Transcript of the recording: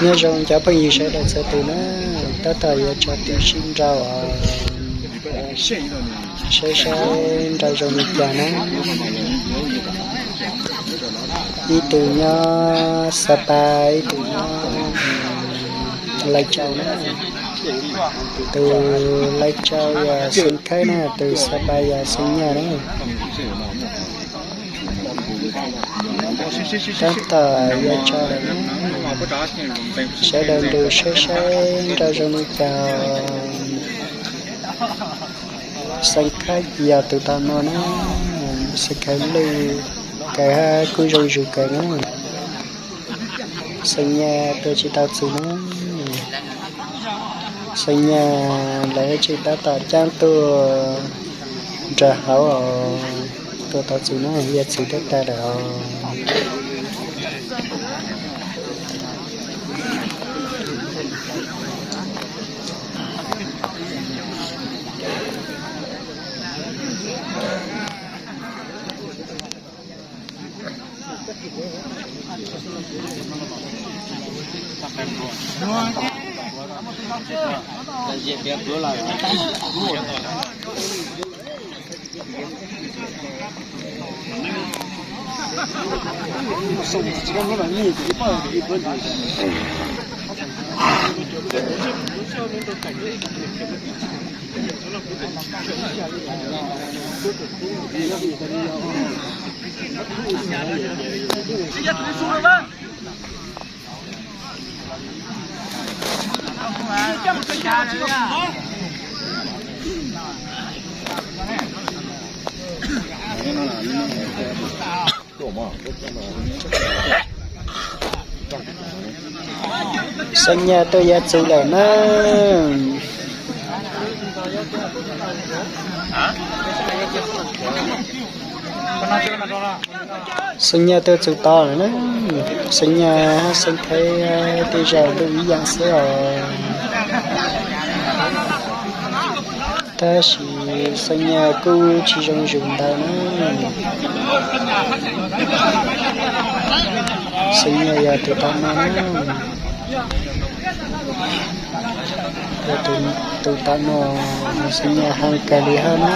Nyob zoo cov phooj ywg sawv daws txhua tus na, tab tom yuav tso tib si nrau os, saib saib nrau zoo li cas na. Ib tug nyob Xa Pa, ib tug nyob Lai Châu na. Tus Lai Châu yog Xeev Khaib na, tus Xa Pa yog Xeev Nyaj na. Tab tom yuav tso lawm na. Sawv daws nrug saib saib nrau zoo li cas. Xeev Khaib yog tus tau no na. Xeev Khaib lwj kawg hab kuj zoo zug kawg na. Xeev Nyaj tua tsis tau txug na. Xeev Nyaj lawv tseem tab tom caab tuaj nrug hauv os. Tua tau txug na, yog txug teb tag lawm os. Xeev Nyaj tuaj yuav txug lawm na. Xeev Nyaj tuaj txug tod lawm na. Xeev Nyaj hab Xeev Khaib tej zaum lub ib yaam xwb os. Tab sis Xeev Nyaj kuj tsis zoo zug ntau na. Xeev Nyaj yog tus tau no na. Yog tus tau no, Xeev Nyaj heev kawg li hab na.